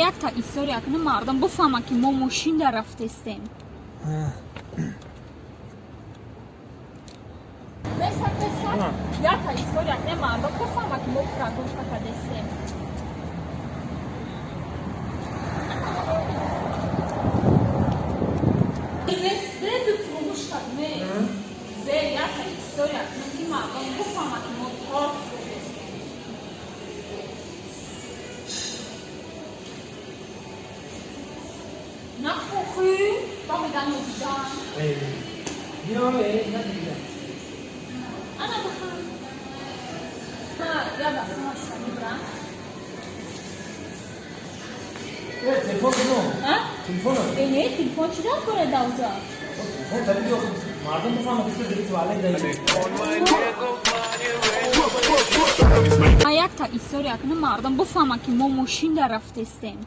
Якта история кунам, мардум бифаҳмад, ки мо мошинда рафтестем. Бесак, бесак. Якта история кунем, мардум бифаҳмад, ки мо прогулка кардестем. Якта история кунем, ки мардум бифаҳмад, ки мо торт хӯрдестем. Нахӯхӣ, ба меган дидан. Ана бихӯр. Я дастамашро мебарам. Телефон кунам. А? Телефон. Э, не, телефон чӣ дар кора давҷа? Телефон тариби мардум бифаҳмад, ки ту туалет даи. Якта история кунам, мардум бифаҳмад, ки мо мошинда рафтестем.